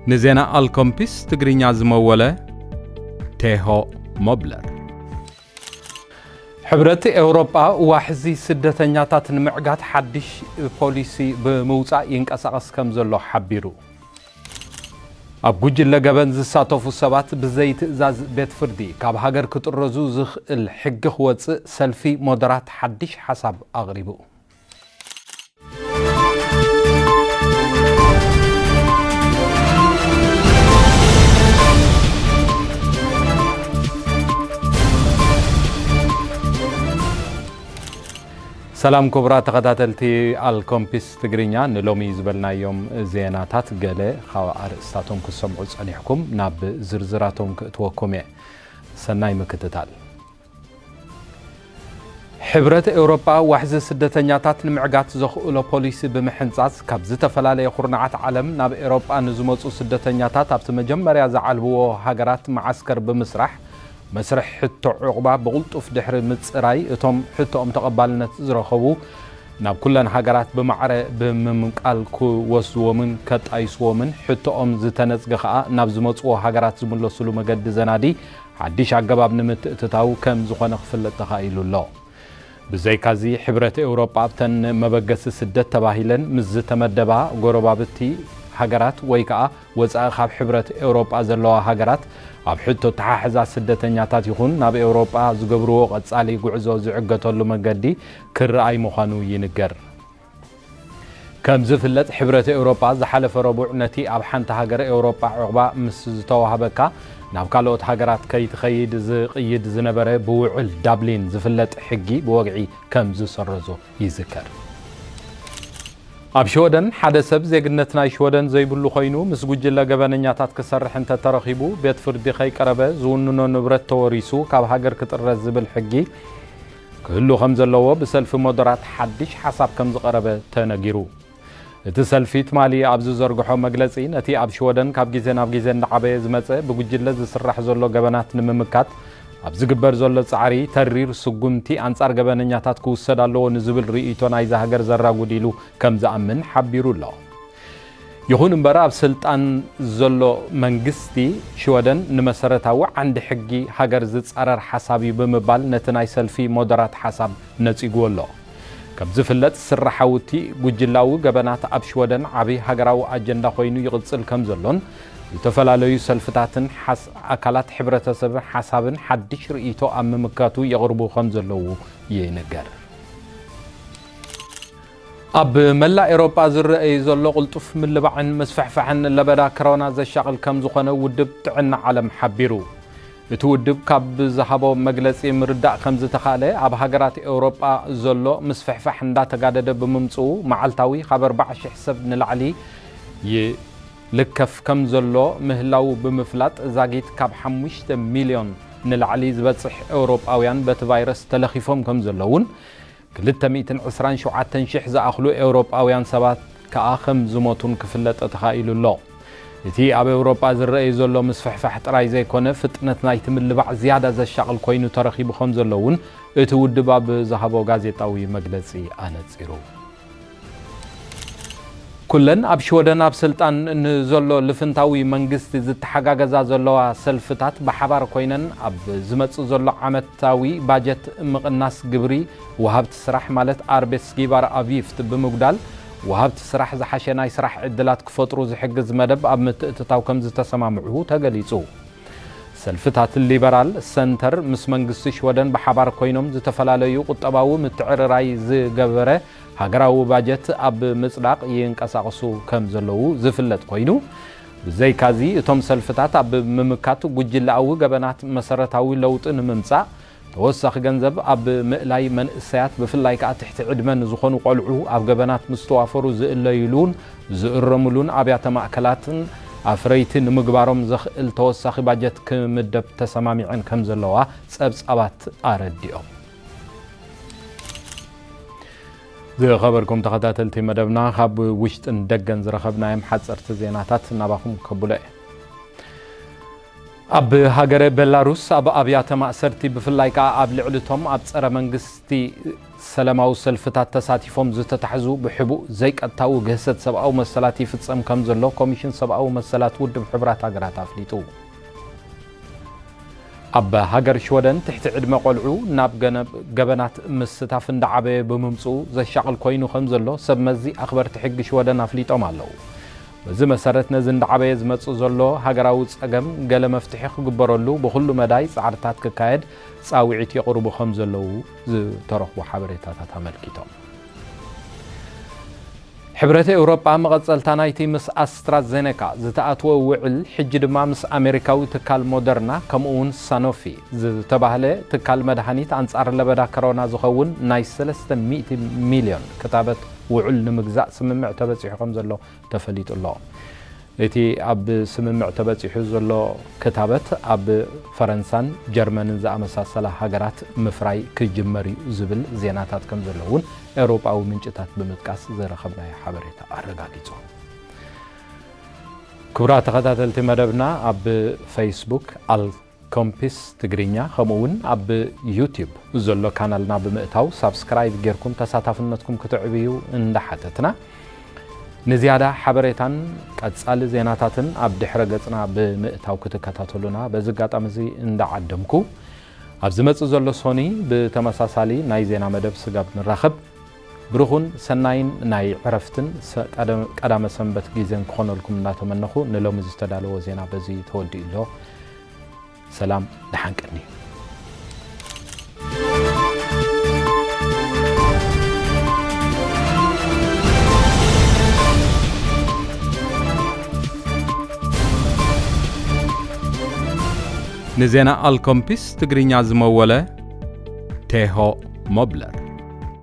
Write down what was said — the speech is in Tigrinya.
ንዜና ኣልኮምፒስ ትግርኛ ዝመወለ ቴሆ ሞብለር። ሕብረት ኤውሮጳ ዋሕዚ ስደተኛታት ንምዕጋት ሓድሽ ፖሊሲ ብምውጻእ ይንቀሳቐስ ከም ዘሎ ሓቢሩ። ኣብ ጉጅለ ገበን ዝሳተፉ ሰባት ብዘይ ትእዛዝ ቤት ፍርዲ ካብ ሃገር ክጥረዙ ዝኽእል ሕጊ ክወጽእ ሰልፊ ሞደራት ሓድሽ ሓሳብ ኣቕሪቡ። ሰላም ክቡራት ተኸታተልቲ ኣልኮምፒስ ትግርኛ፣ ንሎሚ ዝበልናዮም ዜናታት ገለ ካብ ኣርእስታቶም ክትሰምዑ ጸኒሕኩም፣ ናብ ዝርዝራቶም ክእትወኩም እየ። ሰናይ ምክትታል። ሕብረት ኤውሮጳ ዋሕዚ ስደተኛታት ንምዕጋት ዘኽእሎ ፖሊሲ ብምሕንጻጽ፣ ካብ ዝተፈላለየ ኩርናዓት ዓለም ናብ ኤውሮጳ ንዝመጹ ስደተኛታት ኣብቲ መጀመርያ ዝዓልብዎ ሃገራት መዓስከር ብምስራሕ፣ መስርሕ ሕቶ ዑቕባ ብቕልጡፍ ድሕሪ ምጽራይ፣ እቶም ሕቶኦም ተቐባልነት ዝረኸቡ ናብ ኩለን ሃገራት ብማዕረ ብምምቃል ክወስድዎምን ከጣይስዎምን፣ ሕቶኦም ዝተነጽገ ከኣ ናብ ዝመጽዎ ሃገራት ዝምለሱሉ መገዲ ዘናዲ ሓድሽ ኣገባብ ንምትእትታው ከም ዝኾነ ክፍለጥ ተኻኢሉ ኣሎ። ብዘይካዚ፣ ሕብረት ኤውሮጳ ኣብተን መበገሲ ስደት ተባሂለን ምስ ዝተመደባ ጎረባብቲ ሃገራት ወይ ከኣ ወጻኢ ካብ ሕብረት ኤውሮጳ ዘለዋ ሃገራት ኣብ ሕቶ ተሓሕዛ ስደተኛታት ይኹን ናብ ኤውሮጳ ዝገብርዎ ቀጻሊ ጉዕዞ ዝዕገተሉ መገዲ ክረኣይ ምዃኑ ይንገር። ከም ዝፍለጥ፣ ሕብረት ኤውሮጳ ዝሓለፈ ረቡዕ ነቲ ኣብ ሓንቲ ሃገር ኤውሮጳ ዑቕባ ምስ ዝተዋህበካ ናብ ካልኦት ሃገራት ከይትኸይድ ዝቕይድ ዝነበረ ብውዕል ዳብሊን ዝፍለጥ ሕጊ ብወግዒ ከም ዝሰረዞ ይዝከር። ኣብ ሽወደን ሓደ ሰብ ዜግነት ናይ ሽወደን ዘይብሉ ኮይኑ ምስ ጉጅለ ገበነኛታት ክሰርሕ እንተተረኺቡ ቤት ፍርዲ ከይቀረበ ዝውንኖ ንብረት ተወሪሱ ካብ ሃገር ክጥረዝ ዝብል ሕጊ ክህሉ ከም ዘለዎ ብሰልፊ ሞደራት ሓድሽ ሓሳብ ከም ዝቐረበ ተነጊሩ። እቲ ሰልፊ ትማሊ ኣብ ዝዘርግሖ መግለጺ፣ ነቲ ኣብ ሽወደን ካብ ግዜ ናብ ግዜ እንዳዓበየ ዝመጸ ብጉጅለ ዝስራሕ ዘሎ ገበናት ንምምካት ኣብ ዝግበር ዘሎ ጻዕሪ፣ ተሪር ስጉምቲ ኣንጻር ገበነኛታት ክውሰድ ኣለዎ ንዝብል ርእይቶ ናይዛ ሃገር ዘራጉድ ኢሉ ከም ዝኣምን ሓቢሩ ኣሎ። ይኹን እምበር፣ ኣብ ስልጣን ዘሎ መንግስቲ ሽወደን ንመሰረታዊ ዓንዲ ሕጊ ሃገር ዝጻረር ሓሳብ እዩ ብምባል ነቲ ናይ ሰልፊ ሞደራት ሓሳብ ነጺግዎ ኣሎ። ከም ዝፍለጥ፣ ስራሓዊ እቲ ጉጅላዊ ገበናት ኣብ ሽወደን ዓቢ ሃገራዊ ኣጀንዳ ኮይኑ ይቕጽል ከም ዘሎን፣ ዝተፈላለዩ ሰልፍታትን ሓስ-፣ ኣካላት ሕብረተሰብ ሓሳብን ሓድሽ ርእይቶ ኣብ ምምካቱ የቕርቡ ከም ዘለዉ ይንገር። ኣብ መላእ ኤውሮጳ ዝረኣይ ዘሎ ቅልጡፍ ምልባዕን ምስፍሕፋሕን ለበዳ ክሮና ዘሻቕል ከም ዝኾነ ውድብ ጥዕና ዓለም ሓቢሩ። እቲ ውድብ ካብ ዝሃቦ መግለጺ ምርዳእ ከም ዝተኻእለ፣ ኣብ ሃገራት ኤውሮጳ ዘሎ ምስፍሕፋሕ እንዳተጋደደ ብምምጽኡ፣ መዓልታዊ ካብ ኣርባዓ ሽሕ ሰብ ንላዕሊ ይልከፍ ከም ዘሎ ምህላዉ ብምፍላጥ፣ ዛጊት ካብ ሓሙሽተ ሚልዮን ንላዕሊ ዝበጽሕ ኤውሮጳውያን በቲ ቫይረስ ተለኺፎም ከም ዘለዉን፣ ክልተ ሚእትን ዕስራን ሸውዓተን ሽሕ ዝኣኽሉ ኤውሮጳውያን ሰባት ከኣ ከም ዝሞቱን ክፍለጥ ተኻኢሉ ኣሎ። እቲ ኣብ ኤውሮጳ ዝረኣይ ዘሎ ምስፍሕፋሕ ጥራይ ዘይኮነ፣ ፍጥነት ናይቲ ምልባዕ ዝያዳ ዘሻቕል ኮይኑ ተረኺቡ ከም ዘሎ እውን እቲ ውድብ ኣብ ዝሃቦ ጋዜጣዊ መግለጺ ኣነጺሩ። ኩለን ኣብ ሽወደን ኣብ ስልጣን ንዘሎ ልፍንታዊ መንግስቲ ዝተሓጋገዛ ዘለዋ ሰልፍታት ብሓባር ኮይነን ኣብ ዝመጽእ ዘሎ ዓመታዊ ባጀት ምቕናስ ግብሪ ወሃብቲ ስራሕ ማለት ኣርቤትስጊባር ኣቪፍት ብምጉዳል ወሃብቲ ስራሕ ዝሓሸ ናይ ስራሕ ዕድላት ክፈጥሩ ዝሕግዝ መደብ ኣብ ምትእትታው ከም ዝተሰማምዑ ተገሊጹ። ሰልፍታት ሊበራል ሰንተር ምስ መንግስቲ ሽወደን ብሓባር ኮይኖም ዝተፈላለዩ ቁጠባዊ ምትዕርራይ ዝገበረ ሃገራዊ ባጀት ኣብ ምጽዳቕ ይንቀሳቐሱ ከም ዘለዉ ዝፍለጥ ኮይኑ፣ ብዘይካዚ እቶም ሰልፍታት ኣብ ምምካት ጉጅለኣዊ ገበናት መሰረታዊ ለውጢ ንምምጻእ፣ ተወሳኺ ገንዘብ ኣብ ምእላይ መንእሰያት ብፍላይ ከኣ ትሕቲ ዕድመ ንዝኾኑ ቆልዑ ኣብ ገበናት ምስ ተዋፈሩ ዝእለይሉን ዝእረምሉን ኣብያተ ማእከላትን ኣፍረይቲ ንምግባሮም ዘኽእል ተወሳኺ ባጀት ክምደብ ተሰማሚዐን ከም ዘለዋ ጸብጻባት ኣረዲኦም። ዝኸበርኩም ተኸታተልቲ መደብና፣ ካብ ውሽጥን ደገን ዝረኸብናዮም ሓጸርቲ ዜናታት ናባኹም ከብሎ እየ። ኣብ ሃገረ ቤላሩስ ኣብ ኣብያተ ማእሰርቲ፣ ብፍላይ ከኣ ኣብ ልዕሊ እቶም ኣብ ጸረ መንግስቲ ሰላማዊ ሰልፍታት ተሳቲፎም ዝተታሕዙ፣ ብሕቡእ ዘይቀጥታዊ ግህሰት ሰብኣዊ መሰላት ይፍጸም ከም ዘሎ ኮሚሽን ሰብኣዊ መሰላት ውድብ ሕቡራት ሃገራት ኣፍሊጡ። ኣብ ሃገር ሽወደን ትሕቲ ዕድመ ቆልዑ ናብ ገነ-፣ ገበናት ምስታፍ እንዳዓበየ ብምምጽኡ ዘሻቕል ኮይኑ ከም ዘሎ ሰብ መዚ ኣኽበርቲ ሕጊ ሽወደን ኣፍሊጦም ኣለዉ። በዚ መሰረት ነዚ እንዳዓበየ ዝመጽእ ዘሎ ሃገራዊ ጸገም ገለ መፍትሒ ክግበረሉ ብኹሉ መዳይ ጻዕርታት ክካየድ ጻውዒት የቕርቡ ከም ዘለዉ ዝተረኽቡ ሓበሬታታት ኣመልኪቶም። ሕብረት ኤውሮጳ መቐጸልታ ናይቲ ምስ ኣስትራዜኔካ ዝተኣትወ ውዕል፣ ሕጂ ድማ ምስ ኣሜሪካዊ ትካል ሞደርና ከምኡ እውን ሳኖፊ ዝተባህለ ትካል መድሃኒት ኣንጻር ለበዳ ከሮና ዝኸውን ናይ ሰለስተ ሚእቲ ሚልዮን ክታበት ውዕል ንምግዛእ ስምምዕ ተበጺሑ ከም ዘሎ ተፈሊጡ ኣሎ። እቲ ኣብ ስምምዕ ተበጺሑ ዘሎ ክታበት ኣብ ፈረንሳን ጀርመንን ዝኣመሳሰላ ሃገራት ምፍራይ ክጅመር እዩ ዝብል ዜናታት ከም ዘሎ እውን ኤውሮጳዊ ምንጭታት ብምጥቃስ ዝረኸብናዮ ሓበሬታ ኣረጋጊጹ። ክቡራት ተኸታተልቲ መደብና፣ ኣብ ፌስቡክ ኣልኮምፒስ ትግርኛ ከምኡ እውን ኣብ ዩቲዩብ ዘሎ ካናልና ብምእታው ሳብስክራይብ ጌርኩም ተሳታፍነትኩም ክትዕብዩ እንዳሓተትና፣ ንዝያዳ ሓበሬታን ቀጻሊ ዜናታትን ኣብ ድሕረ ገጽና ብምእታው ክትከታተሉና በዚ ኣጋጣሚ እዚ እንዳዓደምኩ፣ ኣብ ዝመጽእ ዘሎ ሶኒ ብተመሳሳሊ ናይ ዜና መደብ ስጋብ ንራኸብ፣ ብሩኹን ሰናይን ናይ ዕረፍትን ሰ-፣ ቀደም-፣ ቀዳመ ሰንበት ግዜን ክኾነልኩም እናተመነኹ፣ ንሎሚ ዝተዳለወ ዜና በዚ ተወዲኡ ኣሎ። ሰላም፣ ደሓን ቀኒ። ንዜና ኣልኮምፒስ ትግርኛ ዝመወለ ቴሆ ሞብለር።